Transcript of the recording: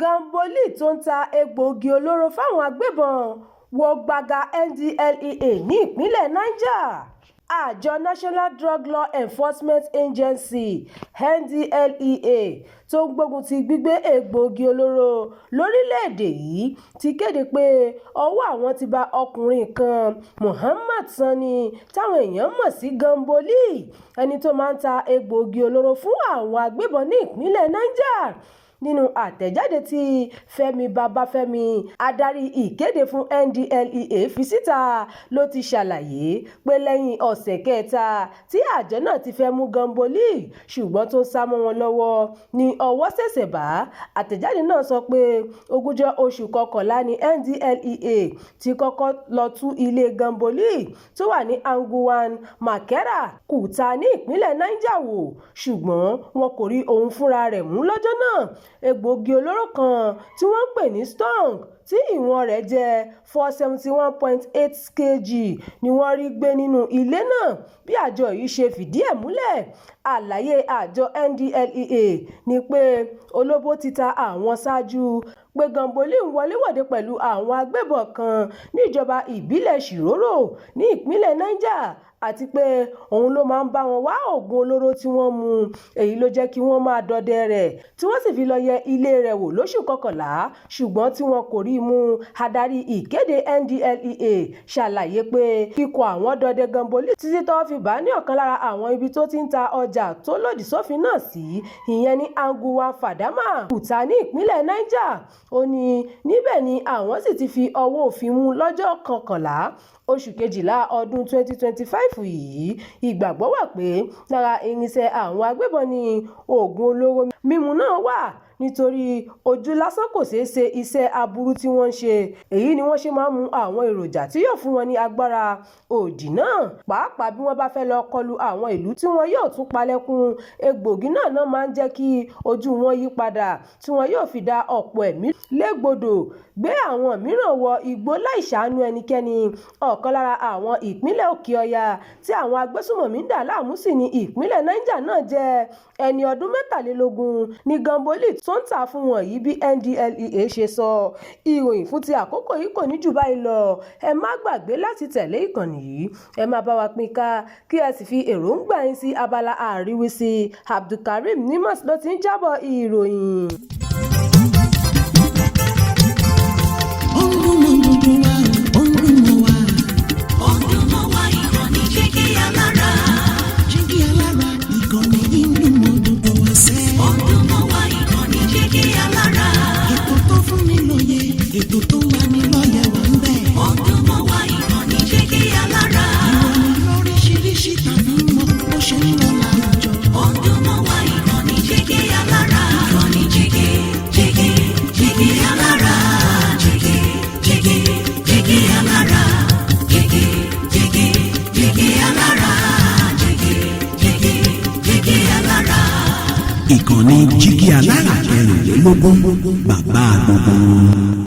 Gamboli tó ń ta egbòogi olóró fáwọn agbébọn wọ gbága NDLEA ní ìpínlẹ̀ Niger. Àjọ National Drug Law Enforcement Agency (NDLEA) tó ń gbógun ti gbígbé egbòogi olóró lórílẹ̀-èdè yìí ti kéde pé ọwọ́ àwọn ti bá ọkùnrin kan, Muhammad Sani, táwọn èèyàn mọ̀ sí Gamboli, ẹni tó máa ń ta egbòogi olóró fún àwọn agbébọn ní ìpínlẹ̀ Niger. Nínú àtẹ̀jáde tí Fẹ́mi Babáfẹ́mi, adarí ìkéde fún NDLEA, fi síta ló ti ṣàlàyé pé lẹ́yìn ọ̀sẹ̀ kẹta tí àjọ náà ti fẹ́ mú Gamboli ṣùgbọ́n tó sá mọ́ wọn lọ́wọ́ ní ọwọ́ ṣẹ̀ṣẹ̀ bá. Àtẹ̀jáde náà sọ pé ogúnjọ́ oṣù kọkànlá ní NDLEA ti kọ́kọ́ lọ tú ilé Gamboli tó wà ní Anguwan Makera, Kuta ní ìpínlẹ̀ Niger wò, ṣùgbọ́n wọn kò rí òun fúnra rẹ̀ mú lọ́jọ́ náà. Egbòogi olóró kan tí wọ́n ń pè ní Skunk tí ìwọ̀n rẹ̀ jẹ́ 471.8 kg ni wọ́n rí gbé nínú ilé náà, bí àjọ yìí ṣe fìdí ẹ̀ múlẹ̀. Àlàyé àjọ NDLEA ni pé olóbó ti ta àwọn ṣáájú pé Gamboli ń wọléwọ̀de pẹ̀lú àwọn agbébọn kan níjọba ìbílẹ̀ Shiroro ní ìpínlẹ̀ Niger àti pé òun ló máa ń bá wọn wá oògùn olóró tí wọ́n mú. Èyí ló jẹ́ kí wọ́n máa dọdẹ rẹ̀ tí wọ́n sì fi lọ́ọ́ yẹ ilé rẹ̀ wò lóṣù kọkànlá, ṣùgbọ́n tí wọn kò rí i mú. Adarí ìkéde NDLEA ṣàlàyé pé ikọ̀ àwọn dọdẹ Gamboli títí tọ́wọ́ fi bá a ní ọ̀kan lára àwọn ibi tó ti ń ta ọjà tó lòdì sófin náà sí, ìyẹn ní Anguwan Fadama, Kuta ní ìpínlẹ̀ Niger. Ó ní níbẹ̀ ni àwọn sì ti fi ọwọ́ òfin mú lọ́jọ́ kọkànlá oṣù kejìlá ọdún 2025 yìí. Ìgbàgbọ́ wà pé lára irinṣẹ́ àwọn agbébọn ní oògùn olóró mímu náà wà, nítorí ojú lásán kò ṣeé ṣe iṣẹ́ aburú tí wọ́n ń ṣe. Èyí ni wọ́n ṣe máa ń mu àwọn èròjà tí yóò fún wọn ní agbára òdì náà, pàápàá bí wọ́n bá fẹ́ lọ́ọ́ kọlu àwọn ìlú tí wọn yóò tún palẹ̀kùn. Egbòogi náà máa ń jẹ́ kí ojú wọn yí padà tí wọn yóò fi dá ọ̀pọ̀ ẹ̀mí légbodò, gbé àwọn mìíràn wọ igbó láì ṣàánú ẹnikẹ́ni. Ọ̀kan lára àwọn ìpínlẹ̀ Òkè Ọya tí àwọn agbésùnmọ̀mí ń dà láàmú sí ní ìpínlẹ̀ Niger náà jẹ́. Ẹni ọdún 23 ní Gamboli tó ń tà fún wọn yìí, bí NDLEA ṣe sọ. Ìròyìn fún ti àkókò yìí kò ní jù báyìí lọ. Ẹ má gbàgbé láti tẹ̀lé ìkànnì yìí, ẹ máa bá wa pín ká, kí ẹ sì fi èròǹgbà yín sí abala àríwísí. Abdulkareem Nimas ló ti ń jábọ̀ ìròyìn. Ó ń dún mọ́ gbogbo wa, ó ń dún mọ́ wa. Ó ń dún mọ́ wa, ìkànnì Jígí Alára. Jígí Alára, ìkànnì yìí ń dún mọ́ gbogbo wa sẹ́. Ó ń dún mọ́ wa, ìkànnì Jígí Alára. Ètò tó fún ni lóye, ètò tó ń lani lọ́yẹ̀ wà ń bẹ̀. Ó ń dún mọ́ wa, ìkànnì Jígí Alára. Ìròyìn lóríṣiríṣi tàbí mọ́ bó ṣe ń lọ láwùjọ. Ó ń dún mọ́ wa, ìkànnì Jígí Alára. Ìkànnì Jígí, Jígí, Jígí Alára. Jígí, Jígí, Jígí Alára. Jígí, Jígí, Jígí Alára. Jígí, Jígí, Jígí Alára. Ìkànnì Jígí Alára 24, bàbá gbogbo wọn.